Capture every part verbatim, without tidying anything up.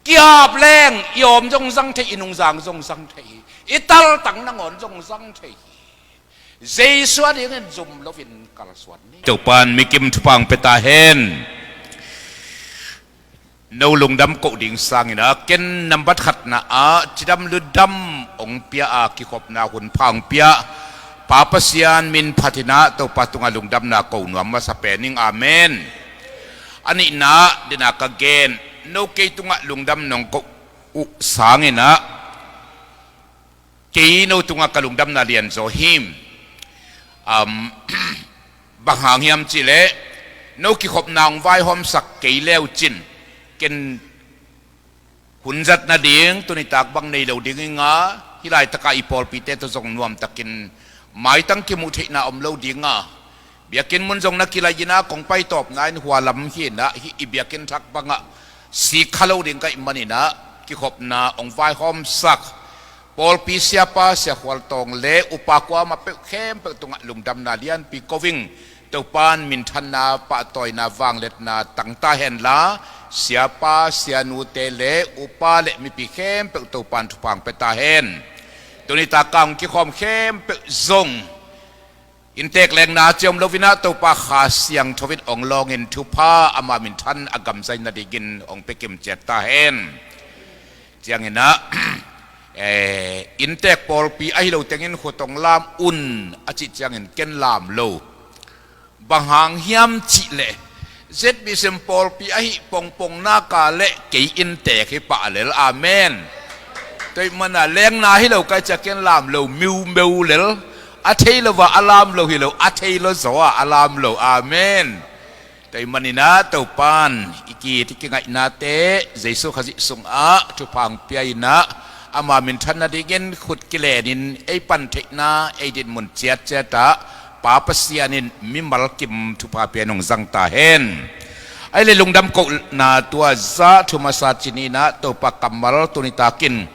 I ap leng i awm zong zang thei hi, i nungzang zong zang thei hi, i taltang nangawn zong zang thei hi. Jesu a dingin zum loin kalsuan ni. Topan mikim thupha hong pia ta hen. No lungdam koh ding sangin ah ken nambat khatna ah cidam lutdam hong pia a, kikhopna hun pha hong pia Pa Pasian min phatin ah Topa tungah lungdamna ko nuam masa pen ing. Amen. A nihna dena ka gen, no kei tungah lungdam nong koh uh sangin ah kei no tungah ka lungdamna lianzaw hi. Am, bang hang hiam cihleh, no kikhopna hong vaihawmsak kei leucin ken hun zat nading tunitak bang nei lo ding ing a, hih laitakah i pawlpite tawh zong nuamtakin maitang kimuh theihna om lo ding a, biakinn mun zong na kilai in ah kong paitawpna in hua lam hi in ah, hih i biakinn thak bangah sik kha lo ding ka hih manin ah kikhopna hong vaihawmsak pawlpi siapa Sia Khual Tawng le upa kuamah peuh khempeuh tungah lungdamna lianpi ko ing. Topan minthanna, pahtawina, vangliatna tang ta hen la, siapa sianute le upa le mipi khempeuh Topan thupha hong pia ta hen. Tuni taka hong kikhawm khempeuh zong inntek lengna ci om lo in ah Topa Kha Siangtho in hong lawngin thupha ama minthan a gamzai nadingin hong pia kimciat ta hen. Ciangin ah, eh, inntek pawlpi ahi lo tengin khut hong lam un a cih ciangin ken lam lo. Bang hang hiam cihleh, Z B C M pawlpi ahi pongpong naka le kei inntek hi pah lel. Amen. Tua ahih manin ah lengna hi lo ka hih ciang ken lam lo, miumeu lel. A thei lo a a lam lo hi lo, a thei lo zaw a a lam lo. Amen. Tua ahih manin ah Topan i ki, i kingaihnate Jesu Khazih sungah thupha hong pia in ah ama minthan nadingin khut kilenin ei pan theihna, ei dinmun ciatciat ah Pa Pasian in mimal kim thupha pia in hong zang ta hen. Ahih leh lungdam kohna tua zah thu masa ci ni in ah Topa kammal tuni takin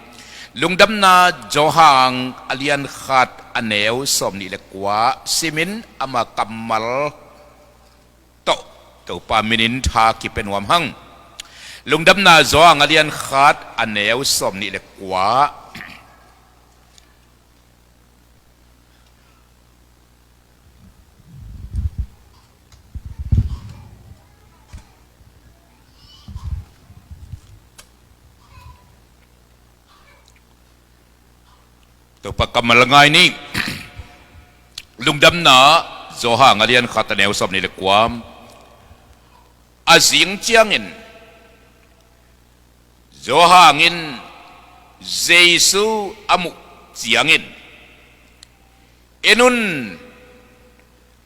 Lungdamna Johan a lian khat a neu sawm nih le kua simin ama kammal tawh Topa minin tha kipia nuam hang. Lungdamna Johan a lian khat a neu sawm nih le kua. Topa kammal ngai ni. Lungdamna Johan a lian khat a neu sawm nih le kua. A zing ciangin Johan in Jesu a muh ciangin, "En un,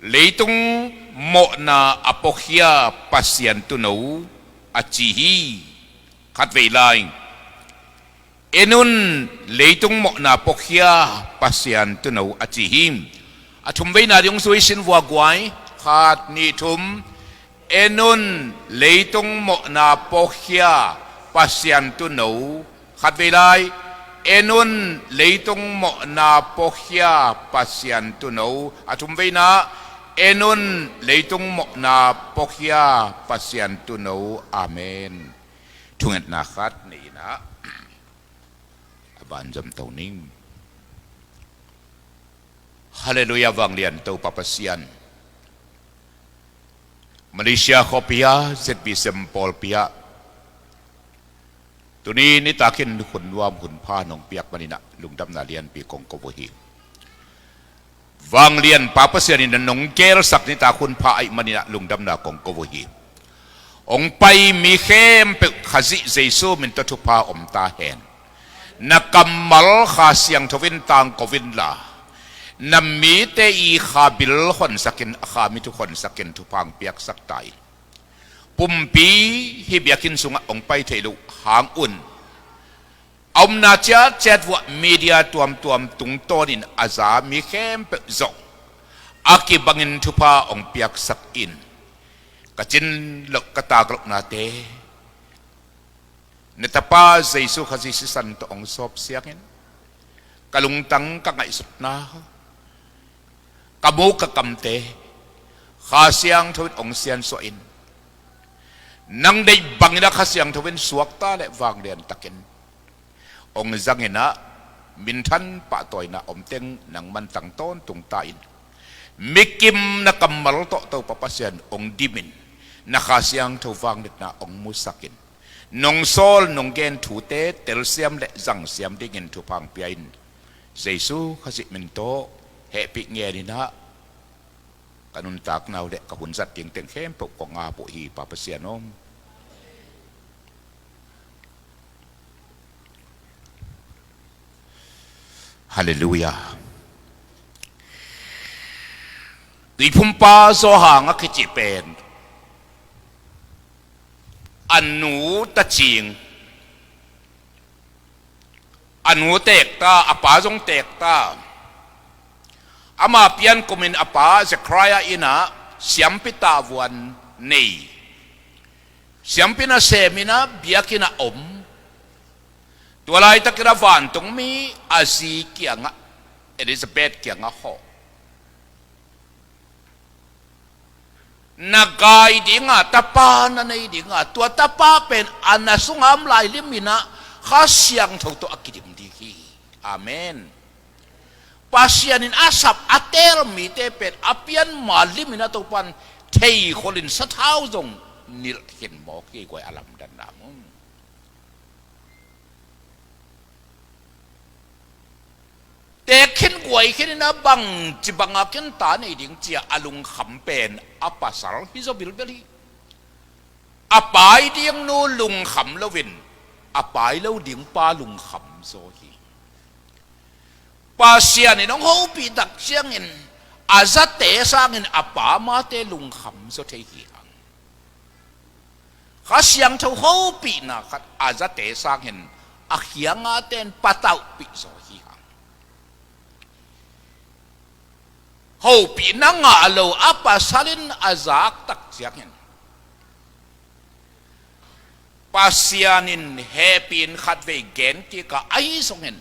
leitung mawhna a puakhia Pasian Tuuno," a ci hi. Khatvei lai. "En un, leitung mawhna puakhia Pasian Tuuno," a ci hi. A thumveina ding zui sin vua guai. Khat, nih, thum. "En un, leitung mawhna puakhia Pasian Tuuno." Khatvei lai. "En un, leitung mawhna puakhia Pasian Tuuno." A thumveina. "En un, leitung mawhna puakhia Pasian Tuuno." Amen. Thungetna khat nei in ah a banzom to ning. Halleluiah, vanglian Topa Pasian. Malaysia khuapi ah, Z B C M pawlpi ah, tuni nitakin hun nuam hun pha nong piak manin ah lungdamna lianpi kong ko uh hi. Vanglian Pa Pasian in nong gelsak nitak hun pha ahih manin ah lungdamna kong ko uh hi. Hong pai mi khempeuh Khazih Jesu min tawh thupha om ta hen. Na kammal Kha Siangtho in tangko inla, na mite i kha bil honsakin, a kha mi thu honsakin thupha hong piaksak ta in. Pumpi hih biakinn sungah hong pai theih loh hang un, a omna ciatciat vuah media tuamtuam tungtawnin a za mi khempeuh zong a kibangin thupha hong piaksak in. Ka cin loh, ka tak lohnate na Tapa Jesu Khazih sisan tawh hong sawp siangin, ka lungtang, ka ngaihsutna, ka mu ka kamte Kha Siangtho in hong siansuah in. Nang deih bangin ah Kha Siangtho in suakta le vanglian takin hong zangin ah, minthan pahtawina om teng nangman tang tawntung ta in, mikim na kammal tawh Topa Pasian hong dimin, na Kha Siangtho vangliatna hong musakin, nong sawl nong gen thute telsiam le zangsiam dingin thupha hong pia in. Jesu Khazih min tawh hehpih ngenin ah ka nuntakna uh le ka hun zat ding teng khempeuh kong ap uh hi, Pa Pasian aw. Halleluiah. Tuiphumpa Johan a kici pen a nu tacing, a nu teekta, a pa zong teekta. Ama pian kumin a pa Zechariah in ah siampi tavuan nei, siampi nasem in ah biakinn ah om. Tua laitakin ah vantungmi a zi kiangah, Elizabeth kiangah hawh, na gai dinga tapa na nei dinga, tua tapa pen a na sunga om lai limin ah Kha Siangtho tawh a kidim ding hi. Amen. Pasian in a sap a teel mite pen a pianma limin ah Topan theikhol in sathau zong nilh khin mawk hi, guai, a lamdanna mun. Teek khin guai khin in ah bangci banga ken ta nei ding ci-a a lungkham pen a pasal hi zaw bilbel hi. A pai ding nu lungkham loin a pai lo ding pa lungkham zaw hi. Pasian in hong hopih tak ciangin a zate sangin a pa mate lungkham zaw thei hi hang. Kha Siangtho hopihna khat a zate sangin a khiangngate in patauhpih zaw hi hang. Hopihna ngah lo a pasal in a zak tak ciangin Pasian in hehpih in khatvei gen kik a, ahi zongin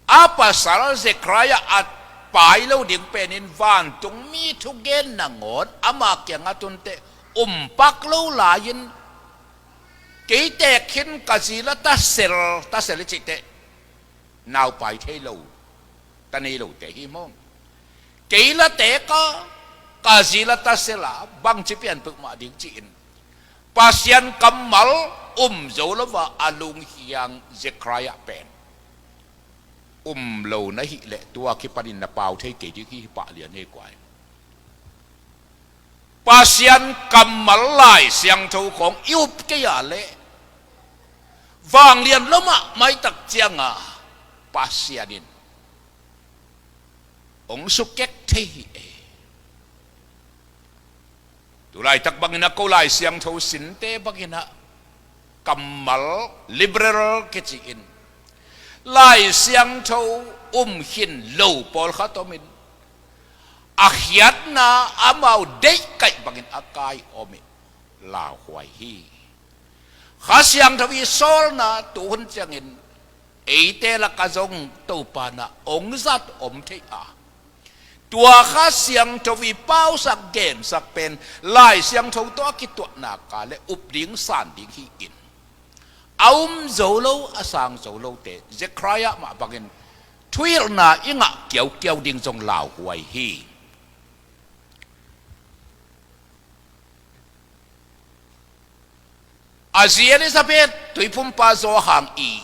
a pasal Zechariah a pai lo ding penin vantungmi thugen nangawn ama kiangah tunteh umpak lo lai-in, kei teek khin ka zi la tasel, tasel i cih teh nau pai thei lo, ta nei lote hi maw? Kei la teek a, ka zi la tasel a, bangci pian peuhmah ding ci-in Pasian kammal um zo lo a a lunghiang Zechariah pen um lo na hih leh tua kipanin na pau thei kei ding hi, hi pah lian hi, guai. Pasian kammal Lai Siangtho khawng i up kei a leh vanglian lo mahmah i tak cianga Pasian in hong sukek thei hi e. Tulaitak bangin ah ko Lai Siangtho sinte bangin ah kammal liberal kici-in Lai Siangtho um khin lo pawlkhat omin, a khiatna amau deihkaih bangin a kai om in lauhuai hi. Kha Siangtho i sawlna tuhun ciangin eite lakah zong Topa na hong zat om thei a, tua Kha Siangtho i pausak gensak pen Lai Siangtho tawh a kituahna ka le up ding san ding hi-in, a um zo lo, a sang zo lote Zechariah mah bangin thuhilhna i ngah kiaukiau ding zong lauhuai hi. A zi Elizabeth, Tuiphumpa Johan i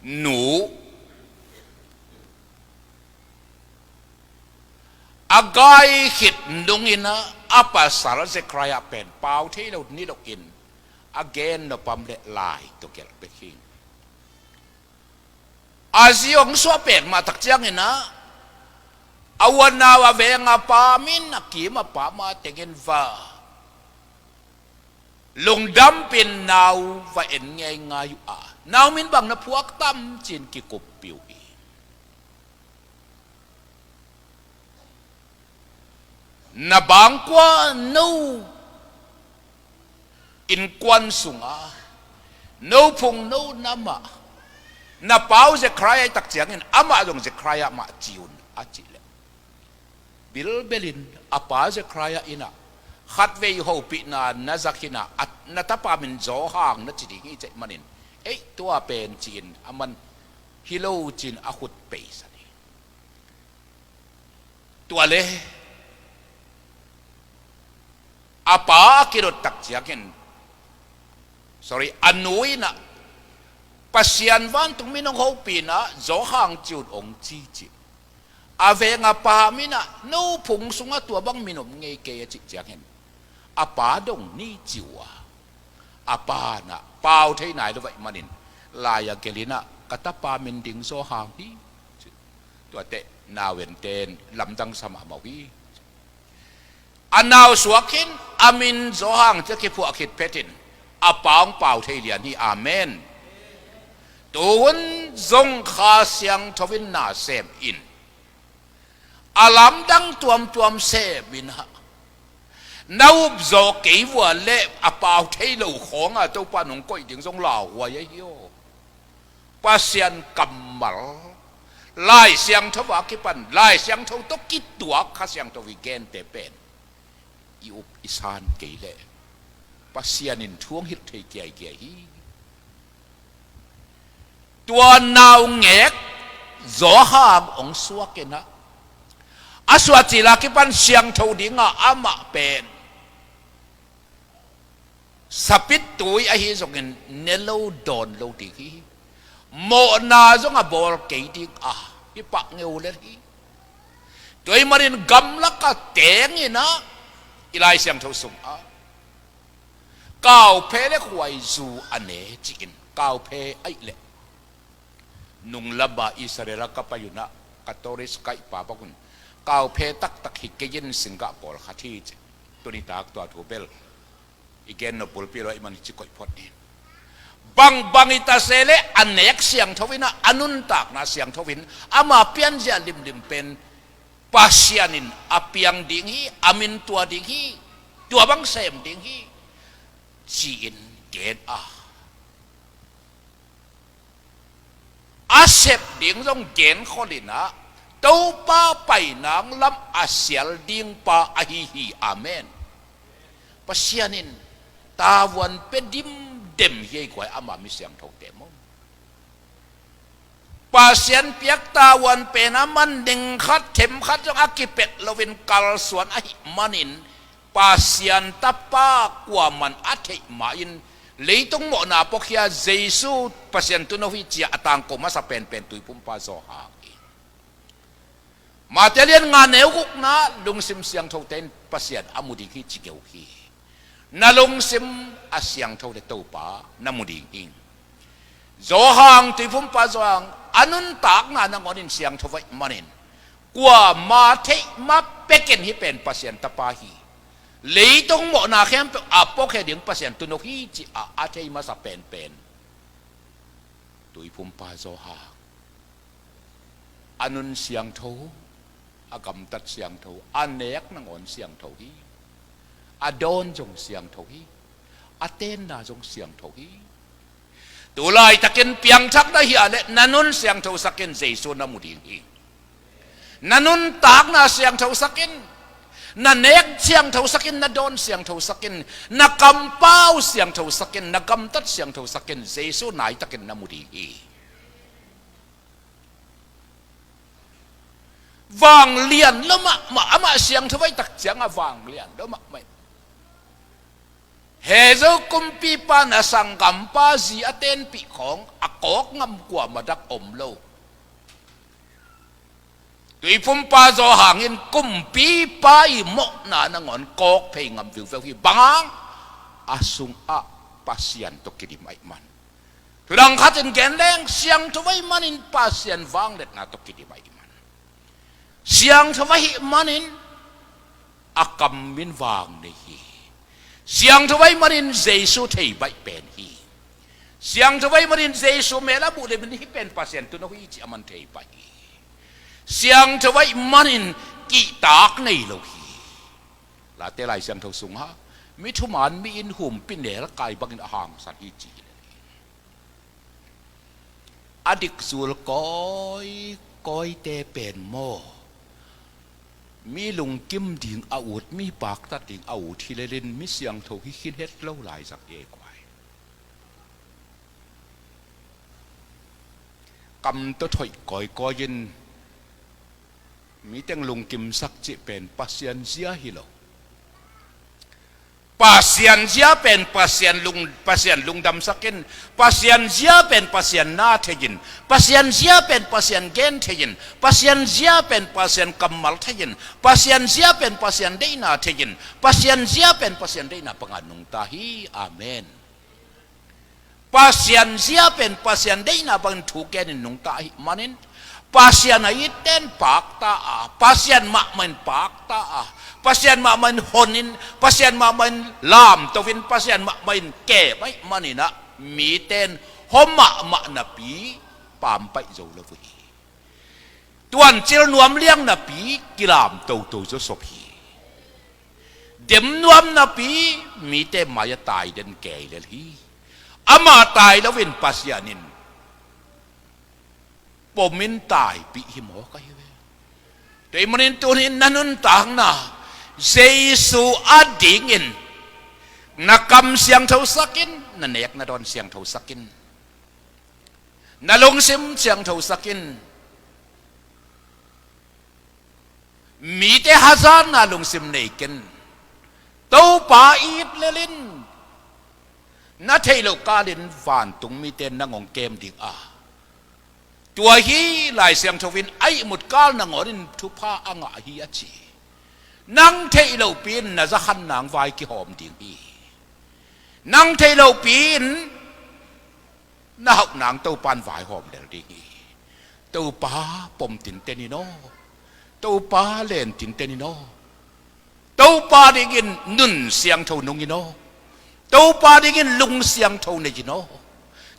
nu, a gai khit nungin ah a pasal Zechariah pen pau thei lo ni loin a gen nopam le lai tawh gelh bek hi. A zi hong suah pek mah tak ciangin ah a unau a veng a pam in a kim a pam a tengin va lungdampin nau va en ngeingai uh a, nau min bang na phuak tam ci-in kikuppih uh hi. Na bangkua no innkuan sunga, no phung no namah na pau Zechariah i tak ciangin amah zong Zechariah mah ci un a cih leh, bilbelin a pa Zechariah in ah khatvei hopihna na za khin a, na tapa min Johan na ci ding hi cih manin, ei, tua pen ci-in aman hi lo ci-in a khut peisan hi. Tua le a pa a kidot tak ciangin, sorry, a nu in ah Pasian vantung min hong hopih in ah Johan ci un hong ci ci. A veng a pa min ah no phung sungah tua bang min om ngei kei a cih ciangin a pa dong ni ci uh a, a pa in ah pau thei nai lo ahih manin lai-ah gelh in ah ka tapa min ding Johan hi. Tuate nauenten lamdang sa mahmah uh hi. A nau suak khin a min Johan ci a kiphuah khit phetin a pa hong pau thei lian hi. Amen. Tu hun zong Kha Siangtho in na sem in, a lamdang tuamtuam sem in ah, na up zawh kei vua leh a pau thei lo khawng a Topa nong koih ding zong lauhuai ahi aw. Pasian kammal, Lai Siangtho a kipan, Lai Siangtho tawh kituak Kha Siangtho i gente pen i up i san kei leh Pasian in thu hong hilh thei kiaikiai hi. Tua naungek Johan hong suak in ah, a suahcil a kipan siangtho ding a, amah pen sapittui ahi zongin ne lo dawn lo ding hi. Mawhna zong a bawl kei ding a, hi pah ngeu lel hi. Tua ahih manin gamlak a teng in ah, i Lai Siangtho sungah kauphe le khuaizu a ne ci-in, kauphe ahih leh nunglam a Israel ah ka pai un ah ka tourist guide pa bang un kauphe taktak hi kei in, singgah pawlkhat hi ci. Tuni tak tua thu bel i gen nop bulpi lo ahih manin ci koih phot ni. Bangbang i ta se leh a nek siangtho in ah, a nuntakna siangtho in, ama pianzia limlim pen Pasian in a piang ding hi, a min tua ding hi, tua bang sem ding hi ci-in gen a, a sep ding zong genkhol in ah, Topa pai nang lam a sial ding pa ahi hi. Amen. Pasian in tavuan pia dimdem hi ei guai, ama mi siangthote maw. Pasian piak tavuan pen a man ding khat them khat zong a kipet loin kalsuan ahih manin, Pasian Tapa kuaman a theih ma-in leitung mawhna puakhia Jesu Pasian tuuno hi ci-a a tangko masa penpen Tuiphumpa Johan hi. Mate lian nga neu gukna, lungsim siangthote in Pasian a mu ding hi ci ngeu hi. Na lungsim a siangtho leh Topa na mu ding hi. Johan, Tuiphumpa Johan a nuntakna nangawnin siangtho ahih manin, kuama theih ma pek in hih pen Pasian Tapa hi, leitung mawhna khempeuh a puakhia ding Pasian tuuno hi ci-a a thei masa penpen Tuiphumpa Johan. A nun siangtho, a gamtat siangtho, a nek nangawn siangtho hi. A dawn zong siangtho hi. A tenna zong siangtho hi. Tu laitakin piangthak na hih leh na nun siangthosak in, Jesu na mu ding hi. Na nuntakna siangthosak in. Na nek siangthosak in, na dawn siangthosak in. Na kampau siangthosak in, na gamtat siangthosak in, Jesu naitakin na mu ding hi. Vanglian lo mahmah, amah siangtho ahih tak ciangah vanglian lo mahmah. Heh, zo kumpipa in a sanggampa zi a tenpih khawng a kawk ngam kuama dak om lo. Tuiphumpa Johan in kumpipa i mawhna nangawn kawk phei ngam viuveu hi. Bang hang? A sungah Pasian tawh kidim ahih man. Thudang khatin gen leng, siangtho ahih manin Pasian vangliatna tawh kidim ahih man. Siangtho ahih manin a kam in vang nei hi. Siangtho ahih manin Jesu thei baih pen hi. Siangtho ahih manin Jesu mel a buh leh min hih pen Pasian tuuno hi ci-a man thei baih hi. Siangtho ahih manin kihtak nei lo hi. Late Lai Siangtho sungah mi thuman mi in humpinelkai bangin a hangsan hi ci hi. A dikzul kawikawite pen maw, Mi lungkim ding a ut, mi paktat ding a ut hi lelin mi siangtho hi khin het lo lai zak e kuai. Kam tawh thoih kawikawi in mi teng lungkimsak cih pen Pasian zia hi lo. Pasian zia pen Pasian lung, Pasian lungdamsak in, Pasian zia pen Pasian na thei in, Pasian zia pen Pasian gen thei in, Pasian zia pen Pasian kammal thei in, Pasian zia pen Pasian deihna thei in, Pasian zia pen Pasian deihna banga nungta hi. Amen. Pasian zia pen Pasian deihna bangin thu genin nungta ahih manin, Pasian a itte in pakta a, Pasian mahmah in pakta a, Pasian mahmah in honin, Pasian mahmah in lamtoin, Pasian mahmah in kem ahih manin ah, mite in hua mahmah napi pampaih zo lo uh hi. Tuancil nuam liang napi kilam toto zawsop hi. Dem nuam napi mite mai-ah tai den kei lel hi. Amah tai loin Pasian in pomin taipih hi mawk ahi ve. Tua ahih manin tuni-in na nuntakna Jesu adingin na kam siangthosak in, na nek na dawn siangthosak in, na lungsim siangthosak in. Mite hazatna lungsim nei ken. Topa it lelin na theih loh kalin vantung mite in nang hong kem ding a, tua hi Lai Siangtho in a ihmut kal nangawnin thupha a ngah hi a ci. Nang theih lohpi-in na zakhan nang vai kihawm ding hi. Nang theih lohpi-in na hauh nang Topa in vaihawm lel ding hi. Topa pom tinten in aw, Topa len tinten in aw, Topa dingin nun siangtho nung in aw, Topa dingin lung siangtho nei in aw,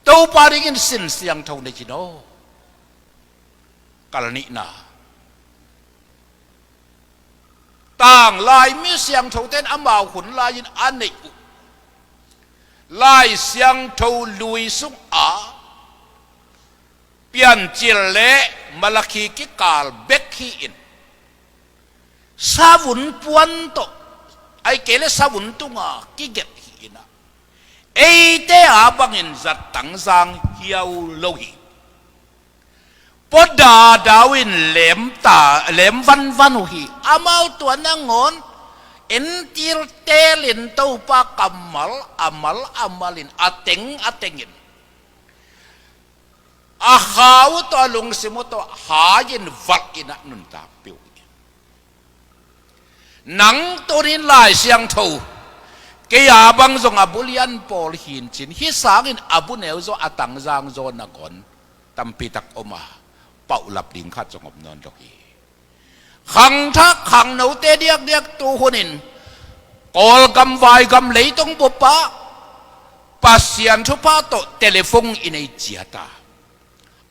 Topa dingin sin siangtho nei in aw. Kal nihna, tanglai mi siangthote in amau hun lai-in a neih uh Lai Siangtho lui sungah Piancil le Malakhi kikal bek hi-in, savun puan tawh, ahih kei leh savun tunga kigelh hi-in ah, eite a bangin zat tangzang hiau lo hi. Pua dadau in lem ta, lem vanvan uh hi. Amau tua nangawn entil telin Topa kammal amal amalin, a teng a tengin, a kha uh tawh, a lungsim uh tawh hai-in valh in ah nuntak peuh hi. Nang tuni-in Lai Siangtho, kei a bang zong a bu lian pawl hi-in cin, hih sangin a bu neu zaw, a tangzang zaw nangawn tampitak om a, paulap ding khat zong om nawn lo hi. Khangthak khangnote diakdiak tu hunin Kawlgam vaigam leitung bupah Pasian thupha tawh telephone i nei ciat a,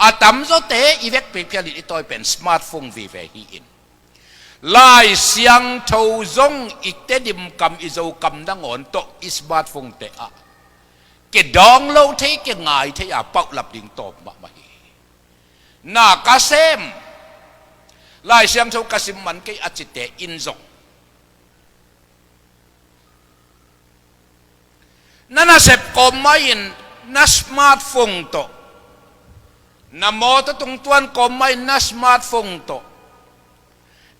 a tamzawte i vekpi phialin i tawi pen smartphone vive hi-in, Lai Siangtho zong i Tedim kam, i Zokam nangawn tawh i smartphone te ah kidawng lo thei, kingai thei a, paulap ding tawm mahmah hi. Na ka sem, Lai Siangtho ka sim man kei a cite in zong, na nasep kawm mah in na smartphone tawh, na mawtaw tungtuan kawm mah in na smartphone tawh,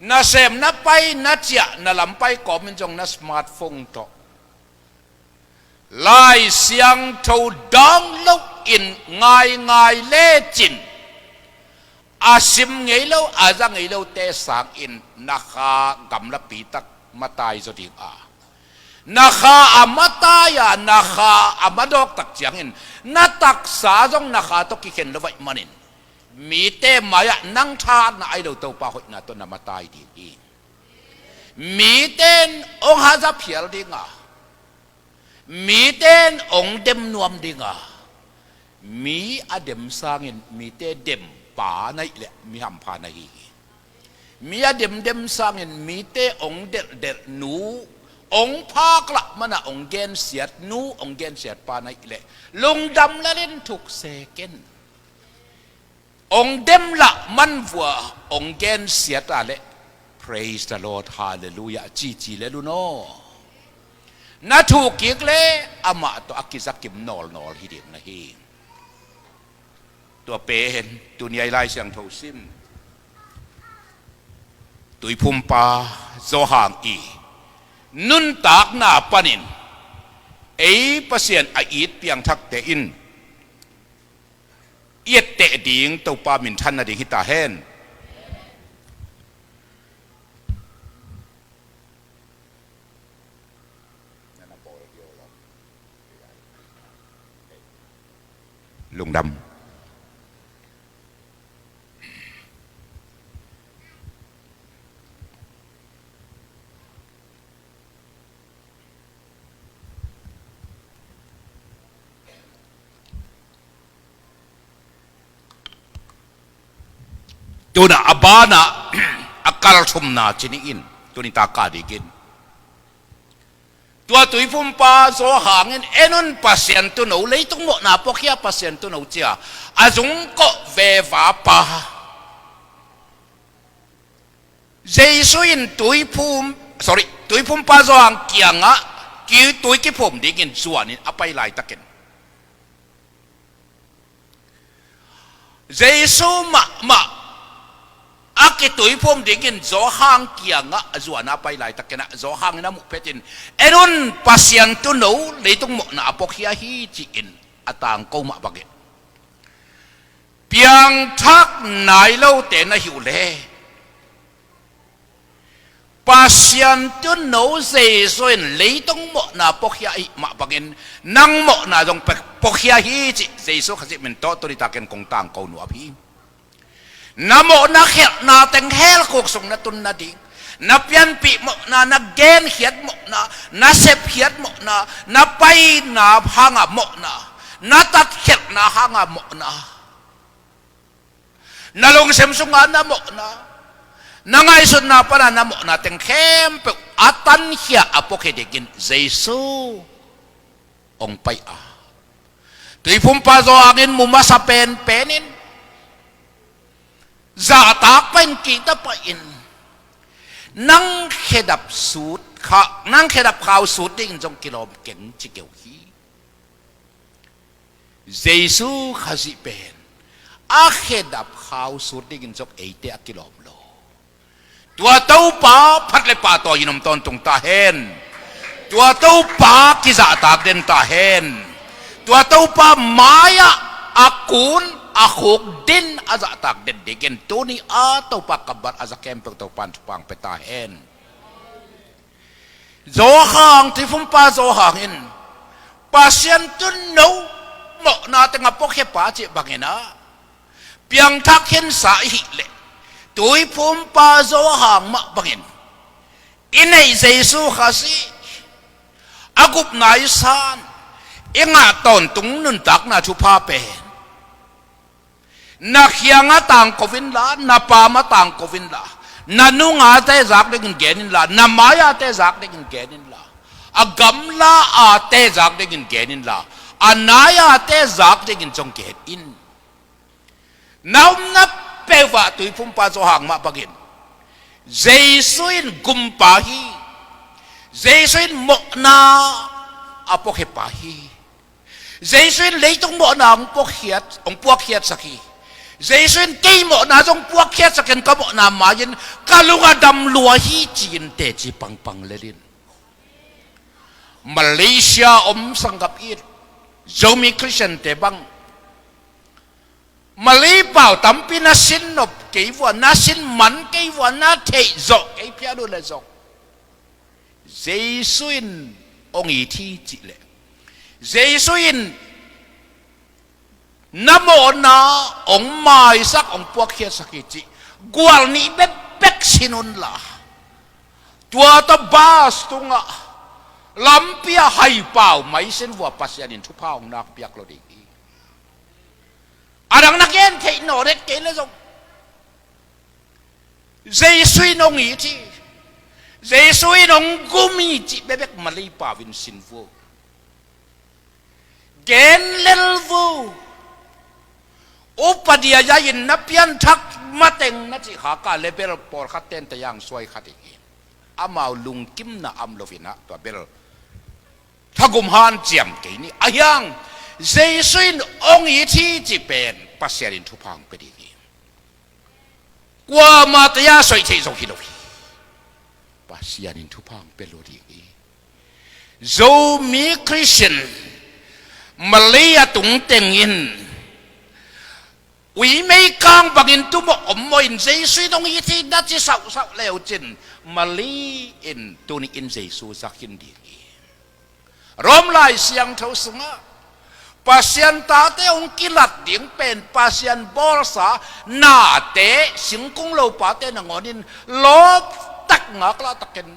na sem, na pai, na ciah, na lampai kawmin zong na smartphone tawh Lai Siangtho dawng loin ngaingai lecin, a sim ngei lo, a za ngei lote sangin na kha gamlapi tak matai zaw ding a, na kha a matai a, na kha a madawk tak ciangin na taksa zong na kha tawh kikhen lo ahih manin, mite mai-ah nang thahatna ahi lo Topa hoihna tawh na matai ding hi. Mite in hong haza phial ding a, mite in hong dem nuam ding a, mi a dem sangin mite dem pa na hih leh mi hampha na hi hi. Mi a demdem sangin mite hong delhdelh nu, hong phaklah man a hong gensiat nu, hong gensiat pa na hih leh lungdam lelin thuk se ken. Hong demlah man vua hong gensiat a leh Praise the Lord, Hallelujah, cici le lun aw. Na thuk kik le amah tawh a kizakim nawlnawl hi ding na hi. Tua pen tuni a i Lai Siangtho sim Tuiphumpa Zawhang i nuntakna panin ei Pasian a it piangthakte in i etteh ding Topa minthan nading hi ta hen. Lungdam. Tuna a banah a kalthumna ci ni in, tuni taka dingin tua Tuiphumpa Zawhang in, "En un Pasian tuuno, leitung mawhna puakhia Pasian tuuno," cia a zungkawh veva pa Jesu in tuiphum, sorry, Tuiphumpa Zawhang kiangah ki, tui kiphum dingin zuanin a pai laitakin Jesu mahmah a kituiphum dingin Zawhang kiangah a zuan a pai laitakin ah Zawhang in a muh phetin, "En un Pasian tuuno, leitung mawhna a puakhia hi," ci-in a tangko mah bangin piangthak nai lote na hi uh le Pasian tuuno Jesu in leitung mawhna puakhia ahih mah bangin nang mawhna zong pe-, puakhia hi cih Jesu Khazih min tawh tuni takin kong tangko nuam hi. Na mawhna khelhna teng hell khuk sung na tun nading, na pianpih mawhna, na genkhiat mawhna, na sepkhiat mawhna, na paina hanga mawhna, na tatkhelhna hanga mawhna, na lungsim sunga na mawhna, na ngaihsutna pana na mawhna teng khempeuh a tankhia a puakhia dingin Jesu hong pai a, Tuiphumpa Zawhang in mu masa penpen in zahtak pahin kihta pahin nang khedap sut kha, nang khedap khau sut dingin zong kilawm keng ci keu hi. Jesu Khazih pen a khedap khau sut dingin zong eite a kilawm lo. Tua Topa phat le pahtawi in om tawntung ta hen. Tua Topa kizahtak den ta hen. Tua Topa mai-ah a kun a khuk din a zahtak den dingin tuni a Topa kammal a za khempeuh Topa in thupha hong pia ta hen. Zawhang, Tuiphumpa Zawhang in Pasian tuuno mawhna teng a puakhia pa cih bangin ah piangthak khensa i hih leh Tuiphumpa Zawhang mah bangin i neih Jesu Khazih a gupna i san i ngah tawntung nuntakna thupha pen na kiangah tangko inla, na pamah tangko inla, na nungate zak dingin gen inla, na mai-ate zak dingin gen inla, a gamla-ate zak dingin gen inla, a nai-ate zak dingin zong gen in. Na omna peuhah Tuiphumpa Zawhang mah bangin Jesu in gumpa hi. Jesu in mawhna a puakhiapa hi. Jesu in leitung mawhna hong puakkhiat, hong puakkhiatsak hi. Jesu in kei mawhna zong puakkhiatsak in ka mawhna mai-in ka lung a dam lua hi ci-in teci pangpang lel in. Malaysia om sanggam it Zomi Khristiante bang Malay pau tampi na sin nop kei vua, na sin man kei vua, na theih zawh kei phial uh le zong Jesu in hong it hi cih leh Jesu in na mawhna hong maisak, hong puakkhiatsak hi cih gual nih bekbek sin unla, tua tawh bus tungah lampi ah haipau mai sin vua Pasian in thupha hong nakpiak lo ding hi. A dang na gen theih nawn het kei le zong Jesu in hong it hi, Jesu in hong gum hi cih bekbek Malay pau in sin vua. Gen lel vua. Upa dia ya in na pianthak mateng na cih khak a le bel pawlkhat ten tayang suai khat hi. Amau lungkimna om lo-in ah tua bel thagum hanciam kei ni. Ahi hang Jesu in hong it hi cih pen Pasian in thupha hong pia ding hi. Kuamah taya soih theih zo hi lo hi. Pasian in thupha hong pia lo ding hi. Zomi Christian Malay a tung teng in uimei kang bangin tumawh om mawh in Jesu in hong it hi na ci sauhsauh leu cin Malay in tuni in Jesu za khin ding hi. Rom Lai Siangtho sungah Pasian tate hong kilat ding pen Pasian bawlsa nate singkung lopate nangawnin lawptak ngaklahtakin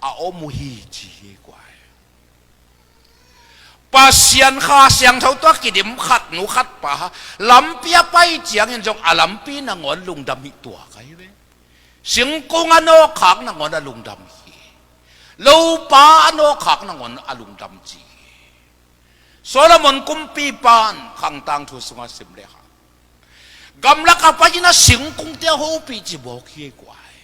a om uh hi ci hi kuai. Pasian Kha Siangtho tua kidim khat nu khat pa lampi a pai ciangin zong a lampi nangawn lungdam hi tua kai ve. Singkung a nawkkhak nangawn a lungdam hi. Lopa a nawkkhak nangawn a lungdam ci hi. Solomon kumpipan Khangtang thu sungah sim le hang gamlak a pai-in a singkungte a hopih ci bawk hi kuai.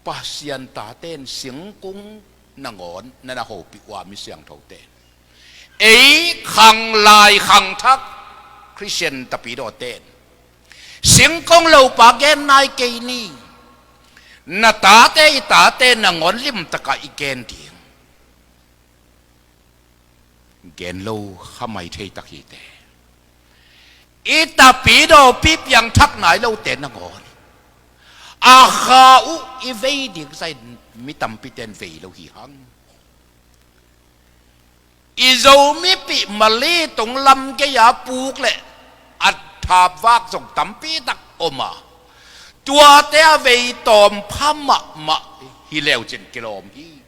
Pasian taten singkung nangawn na na hopih uh a mi siangthoten. Ei khanglai khangthak Christian tapidawten singkung lopa gen nai kei ni. Na tate i tate nangawn limtakah i gen ding. Gen lo kha mai thei tak hi te. I tapidawpi piangthak nai lote nangawn a kha uh i vei ding zahin mi tampiten vei lo hi hang. I Zomipih Malay tung lam gei-a puk le a thapvak zong tampi tak om a, tuate a vei tawm pha mahmah hi leu cin kilawm hi.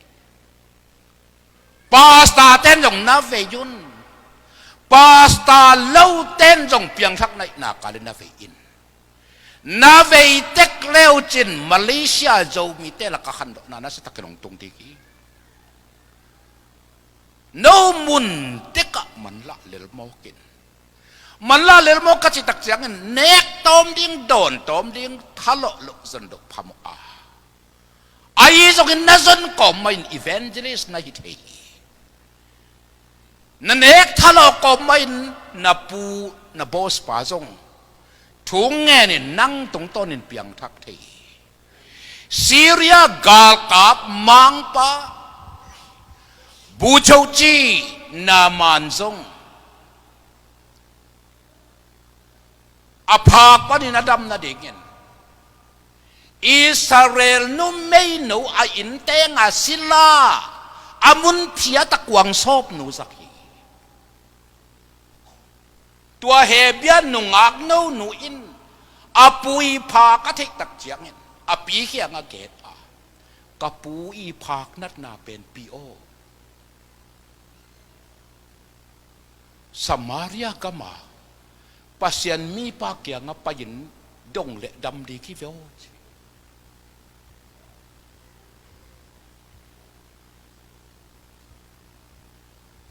Pastor ten zong na vei un. Pastor lo ten zong piangthak naihna kal in na vei in. Na vei tek leu cin Malaysia Zomite lakah khandawhna na sa takin hong tung ding hi. No mun tekah manlah lelmawk in. Manlah lelmawk ka cih tak ciangin nek tawm ding, dawn tawm ding, thalawh loh zon loh phamawh a. Ahi zongin na zon kawm mah in evangelist na hi thei hi. Na nek thalawh kawm mah in na pu, na boss pa zong thu ngenin nang tungtawnin piangthak thei hi. Syria galkap mangpa Buchoci Naaman zong a phak panin a dam nadingin Israel numeino a inntenga sila a mun phiat a kuangsawpnu zak hi. Tua Hebia nungakno nu in a pu i phak a theih tak ciangin a pi kiangah gen a, ka pu i phak natna pen pi aw. Samaria gama Pasian mipa kiangah pai-in dong le dam ding hi ve aw ci.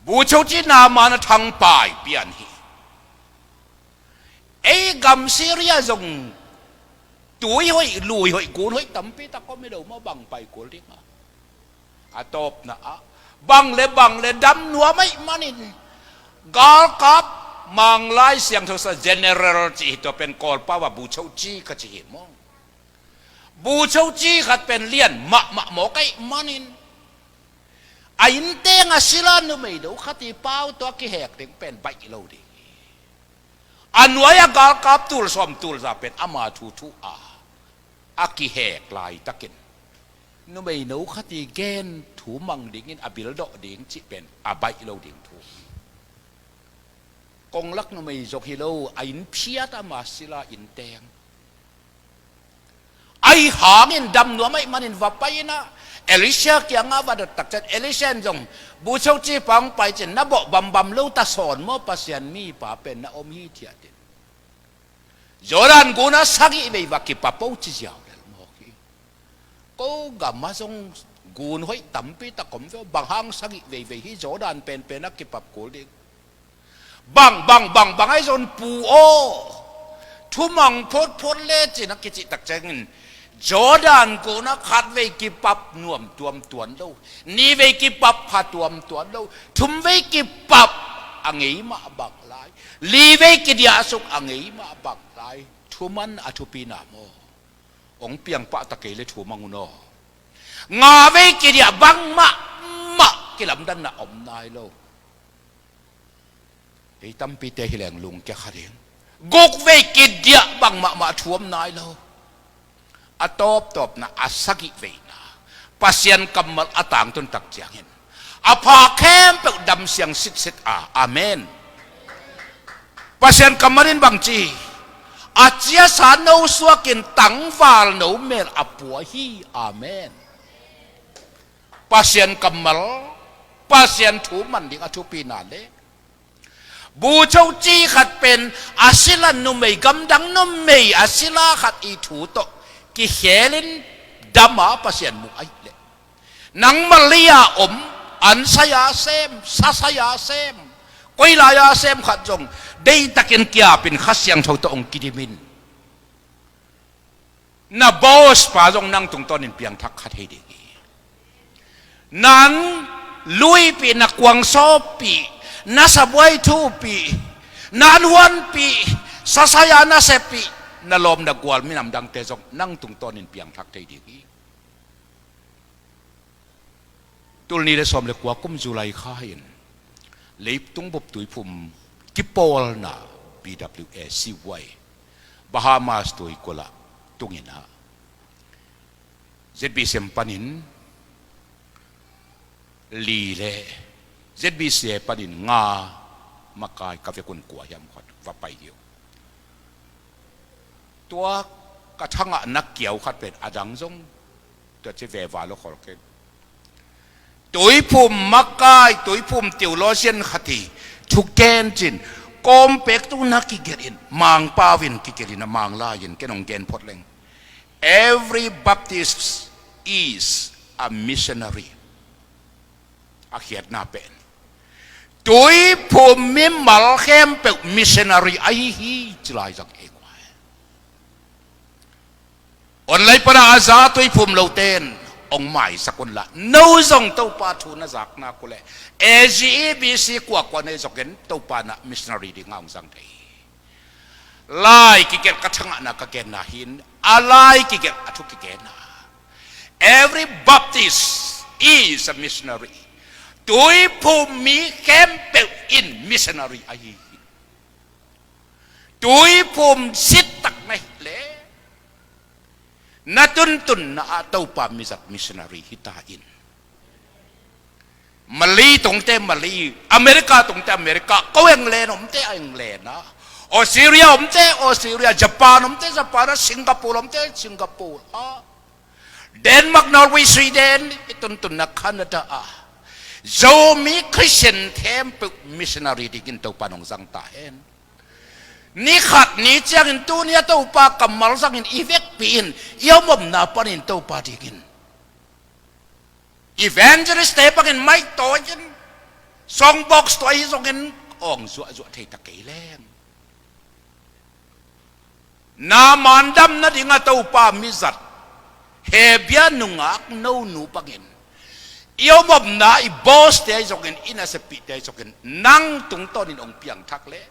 Buchoci Naaman a thangpai pian hi. Ei gam Syria zong tui hoih, lui hoih, gun hoih tampi tak om hi lo maw, bang pai kul ding a. A tawpna ah bang le bang le dam nuam ahih manin galkap Manglai Siangtho sa general cih hi, tua pen Kawlpau ah Buchoci ka ci hi maw. Buchoci khat pen lian mahmah mawk ahih manin a inntenga sila numeino khat i pau tawh a kihek ding pen baih lo ding hi. A nuai-a galkap tul sawm tul za pen ama thu thu a a kihek laitakin numeino khat i gen thu mang dingin a bildawh ding cih pen a baih lo ding thu. Konglak numei zong hi lo, a inn phiat ama sila innteng. Ahi hangin dam nuam ahih manin va pai-in ah Elisha kiangah va dot tak ciang Elisha in zong, Buchoci pa hong pai cin na bawh bambam lo ta sawn maw, Pasian mipa pen na om hithiat in. Jordan gun ah sagih vei va kipa po ci ziau lel mawk hi. Ko gam ah zong gun hoih tampi tak om ve aw, bang hang sagih veivei hi Jordan penpen a kipap kul ding. Bang, bang, bang, bang ahi zong pu aw, Thumang photphot lecin a kicih tak ciangin Jordan gunah khatvei kipap nuam tuam tuan lo, nihvei kipap pha tuam tuan lo, thumvei kipap a ngei mah bang lai, livei kidiah suk a ngei mah bang lai. Thuman a thupina maw? Hong piangpah ta kei le thumang un aw. Ngavei kidiah bang mahmah kilamdanna om nai lo. Ei tampite hi leng lungkia kha ding. Gukvei kidiah bang mahmah thu om nai lo. A tawptawpna, a sagihveina, Pasian kammal a tangtun tak ciangin a pha khempeuh damsiang sitset a. Amen. Pasian kammal in bangci, a ciasa no suakin tangval no mel a pua hi. Amen. Pasian kammal, Pasian thu man ding a thupina le bucho ci khat pen a sila numei, gamdang numei a sila khat i thu tawh kikhelin dama Pasian mu ahi leh, nang Malaysia om, ansaya sem, sasaya sem, koilaya sem khat zong deihtakin kiapin Kha Siangtho tawh hong kidimin. Na boss pa zong nang tungtawnin piangthak kha thei ding hi. Nan luipih, na kuangsawppih, na sabuai thupih, nan huanpih, sasaya na sepih, na lawm na gual minam dangte zong nang tungtawnin piangthak thei ding hi. Tul nih le sawm le kua kum July kha in leitung bup tuiphum kipawlna B W A C Y Bahamas tuikulh ah tungin ah Z B C M panin li le Z B C A panin nga makai ka vekun kua hiam khat va pai hi uh. Tua ka thangah na kiau khat pen a dang zong tua ci veva lo khol kei. Tuiphum makai, tuiphum theologian khat hi thugen cin kawmpek tungah kigelh in, Mangpau in kigelh in, a Manglai in ken hong gen phot leng, every Baptist is a missionary. A khiatna pen tuiphum mimal khempeuh missionary ahi hi ci lai zang ei kua. Online pana a za tuiphum lote in hong maisak unla, no zong Topa thu na zak nak uh leh A G E B C kuakua nei zongin Topa na missionary dingah hong zang thei hi. Lai kigelh ka thangahna ka genna hi in, a lai kigelh a thu kigenna, every Baptist is a missionary. Tuiphum mi khempeuh in missionary ahi hi. Tuiphum sittak na hih leh na tuntunna ah Topa mizat missionary hi ta in. Malay tungte Malay, America tungte America, ko England omte a England ah, Australia omte Australia, Japan omte Japan ah, Singapore omte Singapore ah, Denmark, Norway, Sweden, i tuntunna Canada ah, Zomi Christian khempeuh missionary dingin Topa nong zang ta hen. Ni khat ni ciangin tuni a Topa kammal zangin i vekpi in, i omomna panin Topa dingin evangelist te bangin maitawi in, songbox tuai zongin awng zuahzuah thei ta kei leng. Na mandam nading a Topa mizat Hebia nungak nonu bangin i omomna, i boss te ahi zongin, i naseppih te ahi zongin nang tungtawnin hong piangthak leh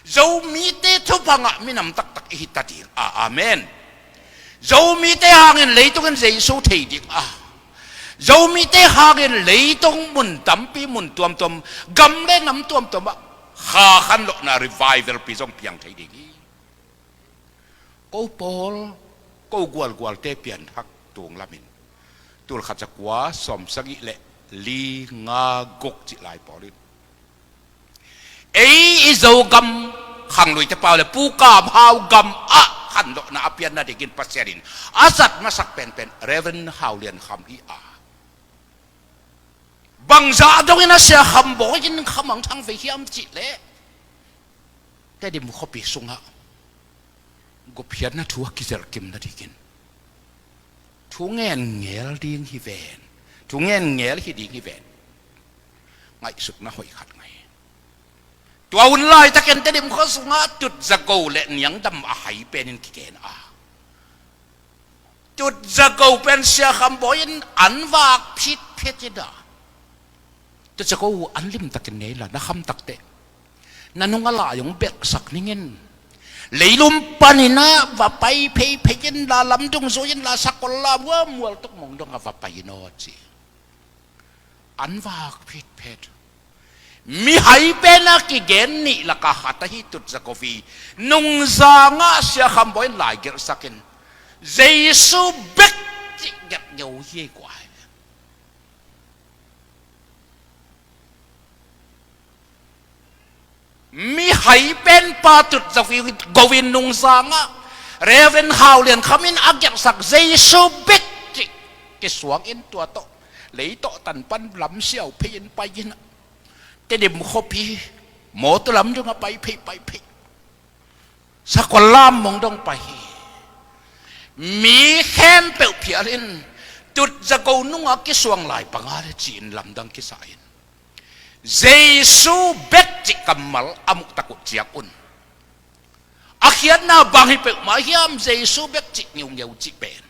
Zomite thupha ngah minam taktak i hi ta ding a. Amen. Zomite hangin leitungin Jesu thei ding a, Zomite hangin leitung mun tampi, mun tuamtuam, gam le nam tuamtuam ah kha khanlawhna revival pi zong piang thei ding hi. Ko pawl, ko gualgualte pianthak tung lamin tul khat za kua sawm sagih le li nga guk cih lai pawl in ei i Zogam khangluite pau le Pu Kam Hau gam ah khanlawhna a pianna dingin Pasian in a zat masak penpen Reverend Hau Lian Kham hi a, bangzah dongin a sia kham bawi in khamang thang vei hiam cih leh Tedim khuapi sungah gupkhiatna thu a kizelh kimna dingin thu ngenngel ding hi ven, thu ngenngel hi ding hi ven. Ngaihsutna hoih khat ngah hi. Tua hun laitakin Tedim khua sungah Tutzago le Niangdam a hai penin kigen a, Tutzago pen Sia Kham Bawi in an vak phitphit in a, Tutzago, an limtakin nei la, na kham takteh na nung a lai hong belhsak ning in. Leilung panin ah va pai pheiphei in la, lamdung zui in la, sakol lam, hua mual tuk mong dong ah va pai in aw, ci. An vak phitphit. Mihai pen a kigen nih lakah khat ahi Tutzago hi. Nungzangah Sia Kham Bawi in lai gelhsak in, Jesu bek cih gelh ngeu hi ei kua hi. Mihai pen pa Tutzago in nungzangah Reverend Hau Lian Kham in a gelhsak Jesu bek cih kisuang in, tua tawh lei tawh tan pan lam siau phei in pai in a, Tedim khuapi mawtaw lamdung ah pai phei, pai phei. Sakol lam mong dong pai hi. Mi khempeuh phial in Tutzago nungah kisuang lai panga le ci-in lamdang kisa in, Jesu bek cih kammal a muh tak uh ciang un, a khiatna bang hi peuhmah hiam, Jesu bek cih ngiungeu cih pen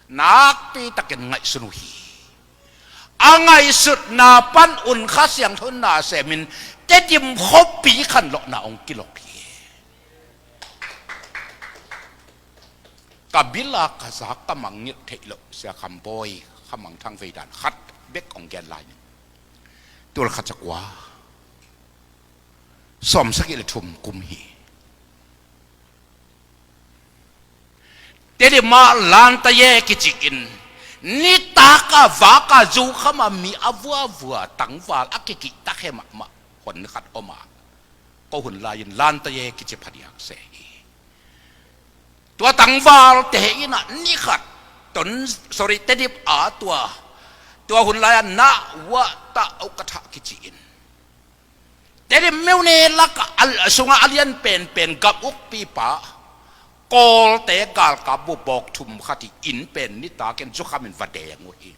nakpi takin ngaihsun uh hi. A ngaihsutna pan un Kha Siangtho in na semin Tedim khuapi khanlawhna hong kilok hi. Ka bil a ka zak ka mangngilh theih loh Sia Kham Bawi, Kha Mang Thang Vei dan khat bek hong gen lai ning. Tul khat za kua sawmsagih le thum kum hi. Tedim ah Lanta Ye kici in, nitak a vak a zu kham a mi a vuavua tangval a kikihtak he mahmah hon khat om a, ko hun lai-in Lanta Ye kici phadiak se hi. Tua tangvalte in a ni khat Ton, sorry, Tedim a tua, tua hun lai-a Na Wa Ta Au Ka Tha kici in, Tedim myone lakah a sungah a lian penpen gam ukpipa Kawlte galkap bu bawk thum khat hi. Inn pen nitakin zukham in va deng uh hi.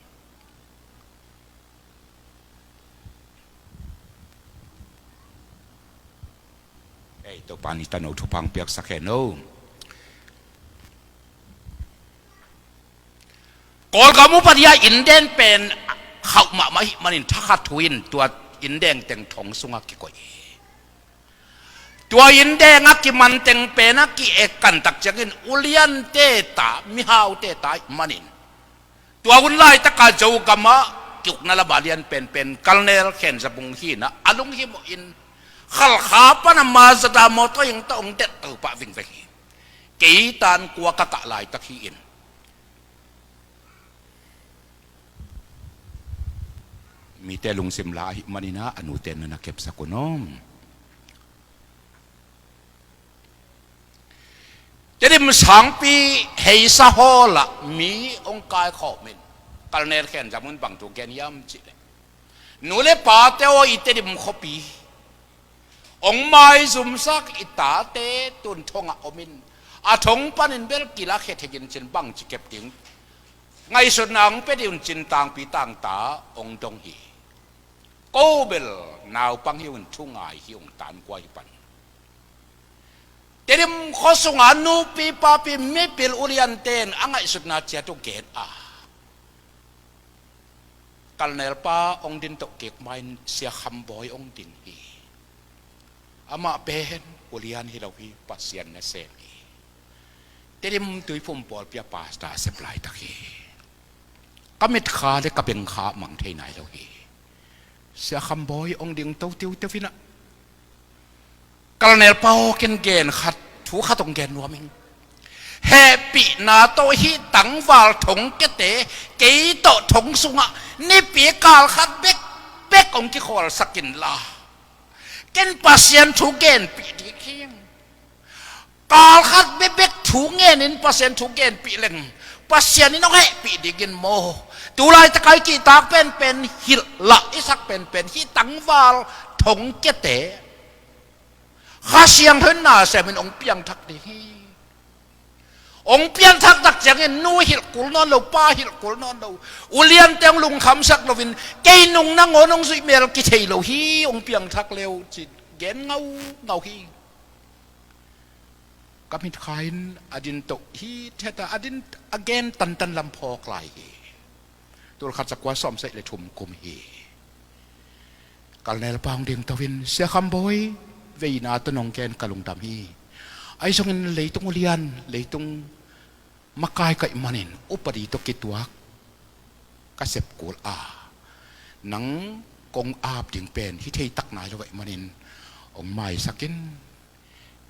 Ei, Topa in i tano thupha hong piaksak hen o. Kawlgam upat hi a, inndeng pen khauh mahmah ahih manin thakhat thu in tua inndeng teng thong sungah kikoih hi. Tua inndeng a kiman teng pen a ki-ek kan tak ciangin uliante ta, mihaute ta ahih manin, tua hun laitaka Zogam ah ki-ukna lam a lian penpen Colonel Khen Za Bung hi in a, a lunghimawh in Khalkha pan a Mazda mawtaw hing tawh hong delh to pah vingveng hi. Kei tan kua ka kah laitak hi in, mite lungsim la ahih manin a, a nute na na kepsak un om. Tedim sangpi heisa hall ah mi hong kaikhawm in, Colonel Khen Za Bung in bang thu gen hiam cih leh, nu le pate aw, i Tedim khuapi hong maizumsak i tate tun thongah om in, a thong panin bel kilakkhia thei in cin, bangci kep ding, ngaihsutna hong pia ding un cin, tangpi tangta hong dong hi. Ko bel naupang hi un, thu ngai hi ung, tan kua hi pan. Tedim khua sunga nupi papi mipil uliante in a ngaihsutna ciat uh gen a, Colonel pa hong din toh kik ma in Sia Kham Bawi hong ding hi. Amah pen ulian hi lo hi, Pasian nasem hi. Tedim Tuiphum pawlpi a pastor a sep laitak hi. Ka mitkha le ka bengkha mang thei nai lo hi. Sia Kham Bawi hong ding to tiuteu in a, Colonel pa aw, ken gen khat, thu khat hong gen nuam ing. Hehpihna tawh hih tangval thongkiate kei tawh thong sungah nipi kal khat bekbek hong kikhawlsak inla, ken Pasian thu genpih ding hi ing. Kal khat bekbek thu ngenin Pasian thu genpih leng Pasian in hong hehpih dingin maw? Tu laitaka i kihtak penpen, hilh lah i sak penpen hih tangval thongkiate Kha Siangtho in na semin hong piangthak ding hi. Hong pianthak tak ciangin nu hilh kul nawn lo, pa hilh kul nawn lo, uliante hong lungkhamsak loin, kei nung nangawn hong zuih mel kithei lo hi, hong piangthak le uh, ci-in gen ngaungau hi. Ka mitkha in a din toh hi, theta a din, a gen tantan lam phawk lai hi. Tul khat za kua sawm sagih le thum kum hi. Kalnelpa hong dingto in, Sia Kham Bawi, veina tawh nong gen ka lungdam hi. Ahi zongin leitung ulian, leitung makai ka hih manin upadi tawh kituak ka sep kul a, nang kong ap ding pen hi thei tak nai lo ahih manin hong maisak in,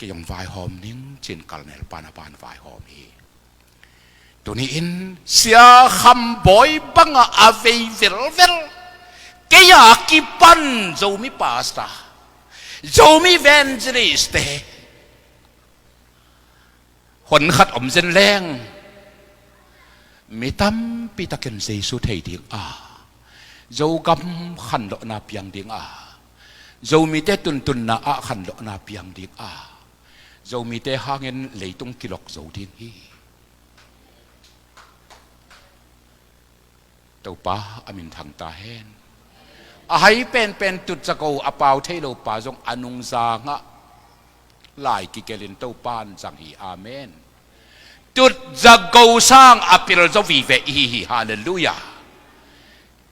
kei hong vaihawm ning, ci-in Kalnelpa in a ban vaihawm hi. Tuni-in Sia Kham Bawi bangah a vei velvel, kei a kipan Zomi pastor, Zomi evangelist te, hon khat om zen leng, mi tampi takin Jesu thei ding a, Zogam khanlawhna piang ding a, Zomite tuntunna ah khanlawhna piang ding a, Zomite hangin leitung kilok zo ding hi. Topa a minthang ta hen. A hai penpen tutzago a pau thei lo pa zong a nungzangah lai kigelin Topa in zang hi. Amen. Tutzago sang a pil zo vive ihi hi. Halleluiah.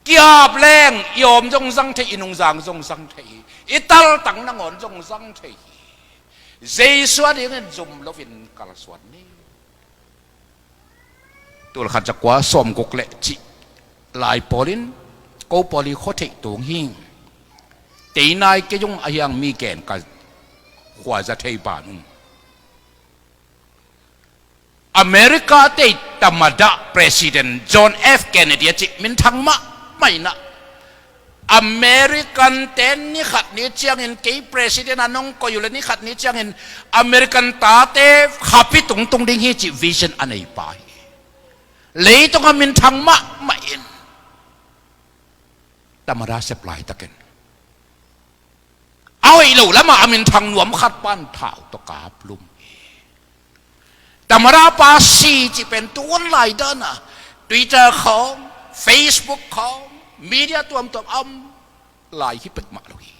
Kiap leng i awm zong zang thei, i nungzang zong zang thei hi. I taltang nangawn zong zang thei hi. Jesu a dingin zum loin kalsuan ni. Tul khat za kua sawm guk le cih lai pawlin ko pawl i khua theih tung hi. Tei nai kei zong a hiang mi gen ka khua za thei ban ung. America te i tamada President John F Kennedy a cih minthang mahmah in ah, American te ni khat ni ciangin, kei President a nong koih uh le ni khat ni ciangin American tate khapi tungtung ding hi cih vision a nei pa hi. Leitung a minthang mahmah in tamada sep laitakin a hoih lo lamah a minthang nuam khat pan thau tawh kaplum hi. Tamada pa si cih pen tu hun lai dana Twitter khawng, Facebook khawng, media tuamtuam a om lai hi peuhmah lo hi.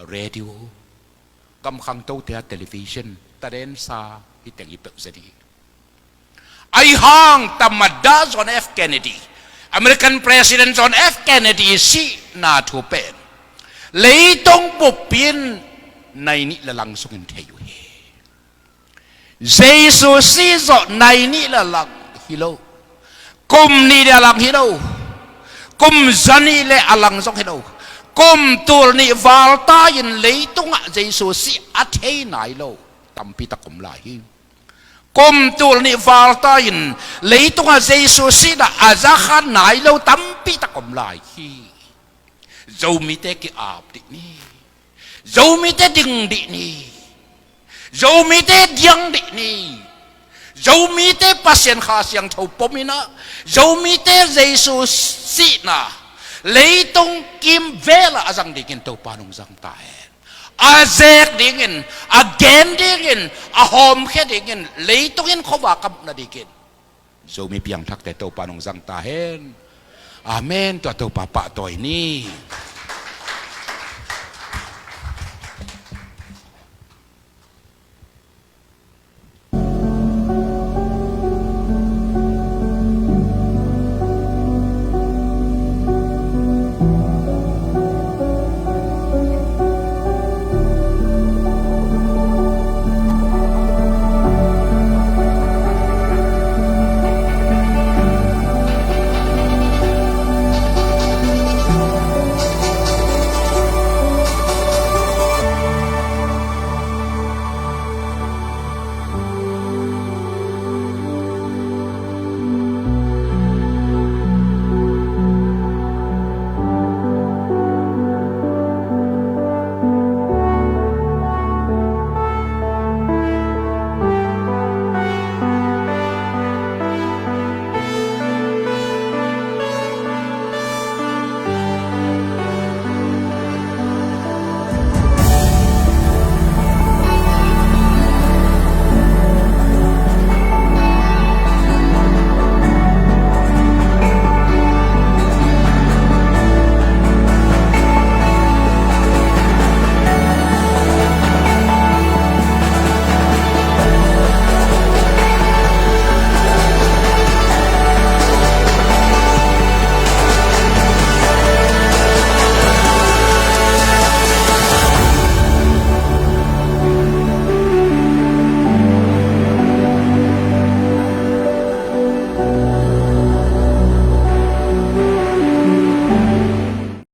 Radio, gam khangtote a television, tadensa hi teng hi peuh zen hi. Ahi hang tamada John F Kennedy, American President John F Kennedy sihna thu pen leitung buppi in nai nih le lang sungin thei uh hi. Jesu sih zawh nai nih le lang hi lo. Kum nih le a lang hi lo. Kum za nih le a lang zong hi lo. Kum tul nih valta in leitungah Jesu sih a thei nai lo tampi tak om lai hi. Kum tul nih valta in leitungah Jesu sihna a za kha nai lo tampi tak om lai hi. Zomite ki-ap dih ni. Zomite ding dih ni. Zomite diang dih ni. Zomite Pasian Kha Siangtho pom in ah, Zomite Jesu sihna leitung kim velah a zang dingin Topa nong zang ta hen. A zek dingin, a gen dingin, a hawmkhia dingin, leitung in khuavak a muh nadingin Zomi piangthakte Topa nong zang ta hen. Amen. Tua Topa pahtawi ni.